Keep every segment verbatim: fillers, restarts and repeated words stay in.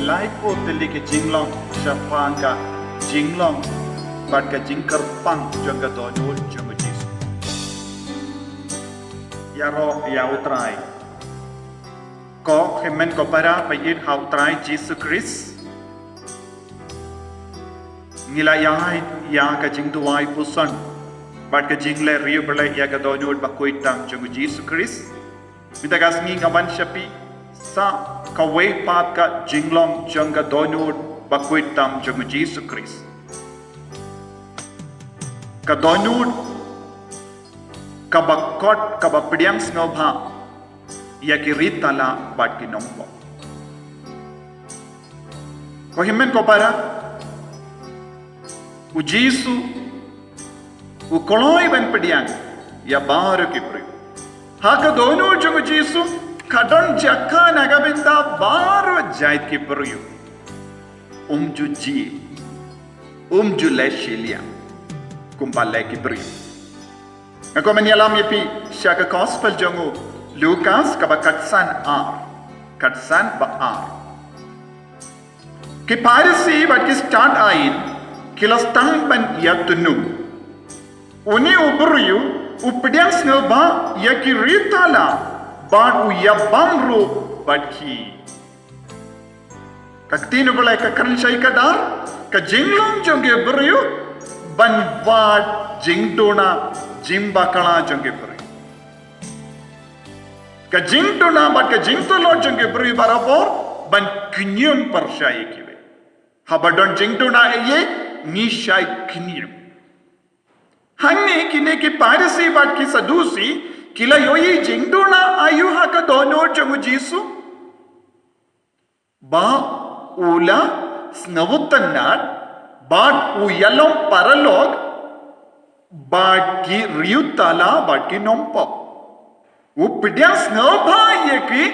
Laiphew tylli ki jinglong shaphang ka jinglong bad ka jingkyrpang jong ka dohnud jong u Jisu. Ïaroh ïa u Trai. Ko hynmen ko para ba ïeit ha u Trai Jisu Khrist, ngi la ïaid ïa ka jingduwai puson bad ka jingleh riewblei ïa ka dohnud bakhuid tam jong u Jisu Khrist. Mynta ka sngi nga wan sha phi sa kawei pat ka jinglong jong ka dohnud bakhuid tam jong u Jisu Khrist. Ka dohnud kaba kot, kaba pdiang sngewbha ïa ki ri tala bad ki nongpop. Ko hynmen ko para, u Jisu u kloi ban pdiang ïa baroh ki briew. Ha ka dohnud jong u Jisu ka don jaka na ka bynta baroh jait ki briew. Um ju jia, um ju leh shiliang kumba leh ki briew. Nga kwah ban ïalam ïa phi sha ka gospel jong u Lukas kaba khatsan ar, khatsan ba ar. Ki Pharisi bad ki stad aiñ ki la sdang ban ïatynnu. Une u briew u pdiang sngewbha ïa ki ri tala bad u ïabam ruh bad ki. Ka ktien u Blei ka kren shai ka dar, ka jinglong jong ki briew ban wad jingduna jingbakla jong ki briew. Ka jingduna bad ka jingtlot jong ki briew barabor ban kñium pyrshah ïa kiwei. Haba don jingduna ïa ngi shai kñium. Hangne kine ki Pharisi bad ki Sadusi ki la ïohi jingduna aïu ha ka dohnud jong u Jisu. Ba u la sngewtynnad bad u ïalong paralok bad ki riewtala bad ki nongpop. U pdiang sngewbha ïa ki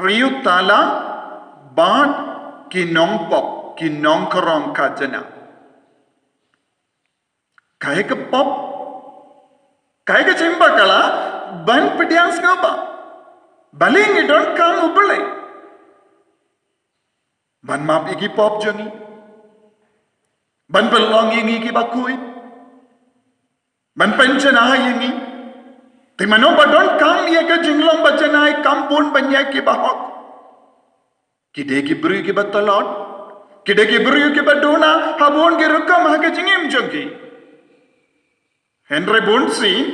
riewtala bad ki nongpop, ki nongkrong khajana. Kaei ka pop, kaei ka jingbakla ban pdiang sngewbha? Balei ngi donkam u Blei ban map ïa ki pop jong ngi, ban pynlong ïa ngi kiba khuid, ban pynjanai ïa ngi? Te mano ba donkam ïa ka jinglong ba janai, kam bun ban ïa kiba hok. Ki dei ki briew kiba tlot, ki dei ki briew kiba duna ha bun ki rukom ha ka jingim jong ki. Hynrei bunsien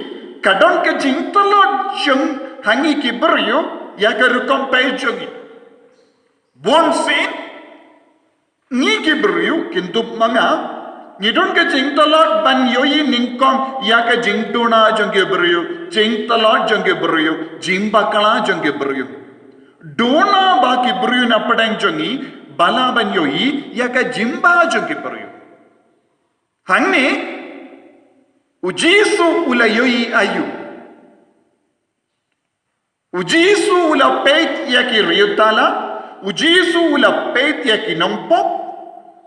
ka don ka jingtlot jong ha ngi ki briew ïa ka rukom peit jong ngi. Bunsien ngi ki briew, kyndup ma nga, ngi don ka jingtlot ban ïohi nyngkong ïa ka jingduna jong ki briew, jingtlot jong ki briew, jingbakla jong ki briew. Duna ba ki briew na pdeng jong ngi ba lah ban ïohi ïa ka jingbha jong ki briew. Hangne u Jisu u la ïohi aïu? U Jisu u la peit ïa ki riewtala, u Jisu u la peit ïa ki nongpop,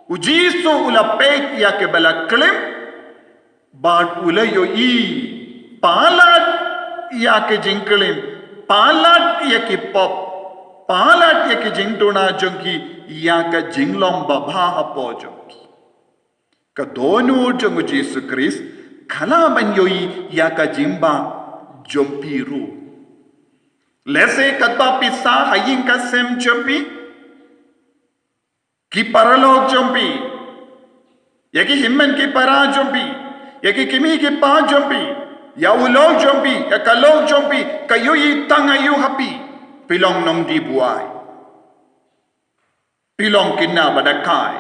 u Jisu u la peit ïa kiba la klim, bad u la ïohi palat ïa ki jingklim, palat ïa ki pop, palat ïa ki jingduna jong ki, ïa ka jinglong babha hapoh jong ki. Ka dohnud jong u Jisu Khrist ka lah ban ïohi ïa ka jingbha jong phi ruh. Lehse katba phi sah ha ïing ka sem jong phi, ki paralok jong phi, ïa ki hynmen ki para jong phi, ïa ki kmie ki kpa jong phi, ïa u lok jong phi, ïa ka lok jong phi, ka ïohi tang aïu ha phi? Phi long nongdie buaid. Phi long kine ba da kai.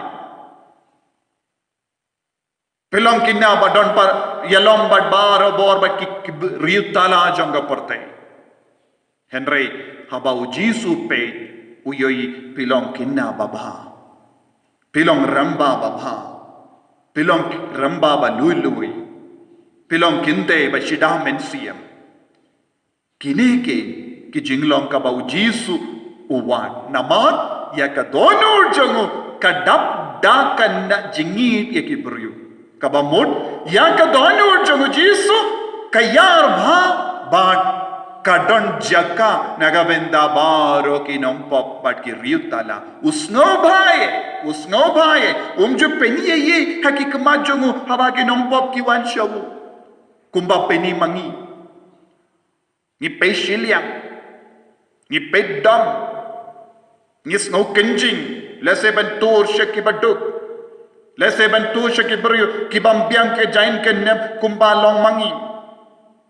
Phi long kine ba don ba ïalong bad barabor bad ki, ki riewtala jong ka pyrthei. Hynrei haba u Jisu u peit, u ïohi phi long kine babha. Phi long rangbah babha. Phi long rangbah ba lui lui. Phi long kynthei ba shida mynsiem. Kine ki, ki jinglong kaba u Jisu u wad. Namar ïa ka dohnud jong u ka dap da ka jingïeit ïa ki briew. Kaba mut ïa ka dohnud jong u Jisu ka ïar bha bad Ka don jaka na ka bynta baroh ki nongpop bad ki riewtala. U sngewbha ïa, u sngewbha ïa, um ju pyni ïa ha ki khmat jong u haba ki nongpop ki wan sha u. Kumba pyni ma ngi. Ngi peit shiliang. Ngi peit dom. Ngi sngew kynjing, lehse ban tur sha ki baduk. Lehse ban tur sha ki briew, ki bym biang ki jaiñ ki nep kumba long ma ngi.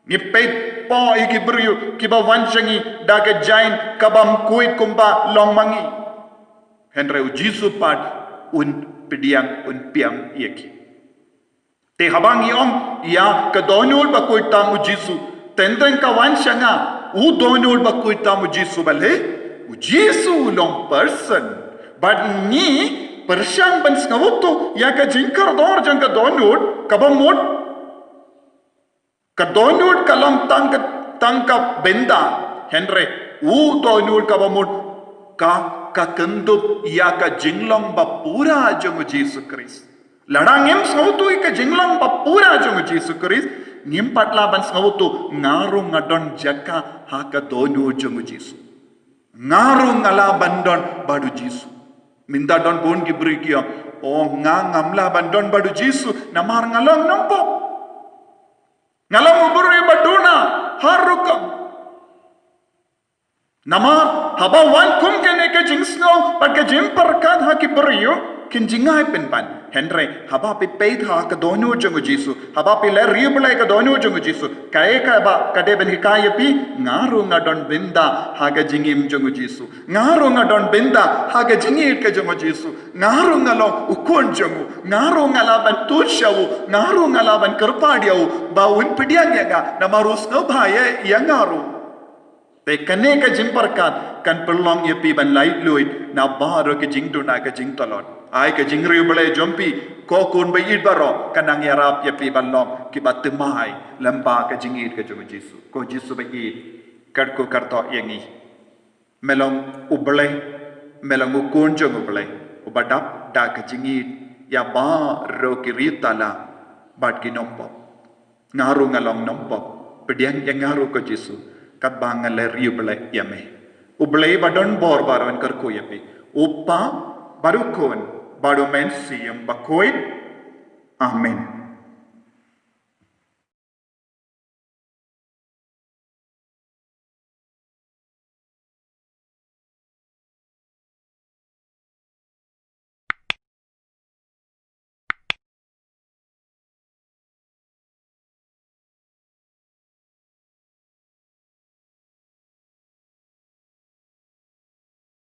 Ngi peit pop ïa ki briew, ki ba wan sha ngi, da ka jaiñ ka bym khuid kumba long ma ngi. Hynrei u Jisu pat, un pdiang, un pdiang ïa ki. Te haba ngi ong, ïa, ka dohnud bakhuid tam u Jisu. Teng teng ka wan sha nga, u dohnud bakhuid tam u Jisu balei. U Jisu u long person. Bad ngi, pyrshang ban sngewthuh, ïa ka jingkordor jong ka dohnud, kaba mut. Ka dohnud ka long tang ka, tang ka bynta. Hynrei, u dohnud kaba mut, ka, ka kyndup ïa ka jinglong bapura jong u Jisu Khrist. Lada ngim sngewthuh ïa ka jinglong bapura jong u Jisu Khrist, ngim pat lah ban sngewthuh, nga ruh nga don jaka ha ka dohnud jong u Jisu. Nga ruh nga lah ban don bad u Jisu. Mynta don bun ki briew ki ong, oh nga ngam lah ban don bad u Jisu, namar nga long nongpop. Nga long u briew ba duna, har rukom. Namar, haba wan kum kane ka jingsngew, bad ka jingpyrkhat ha ki briew, kin jngai pynban. Hynrei, haba phi peit ha ka dohnud jong u Jisu, haba phi leh riewblei ka dohnud jong u Jisu, kaei kaba, ka dei ban hikai ïa phi, nga ruh nga don bynta, ha ka jingim jong u Jisu. Nga ruh nga don bynta, ha ka jingïeit ka jong u Jisu. Nga ruh nga long u khun jong u. Nga ruh nga lah ban tur sha u. Nga ruh nga lah ban kyrpad ïa u. Ba un pdiang ïa nga. Namar u sngewbha ïa, ïa nga ruh. Te kane ka jingpyrkhat, kan pynlong ïa phi ban laitluid, na baroh ka jingduna ka jingtlot. Ai ka jingriewblei jong phi, ko khun ba ïeit baroh, kan nang ïarap ïa phi ban long, ki ba thymmai, lyngba ka jingïeit ka jong u Jisu. Ko Jisu ba ïeit, kyrkhu kyrthoh ïa ngi. Me long u Blei, me long u khun jong u Blei, u ba dap da ka jingïeit, ïa baroh ki riewtala, bad ki nongpop. Nga ruh nga long nongpop, pdiang ïa nga ruh ko Jisu, katba nga leh riewblei ïa me. U Blei ba don bor baroh un kyrkhu ïa phi. U Kpa, bad u Khun, bad u Mynsiem Bakhuid. Amen.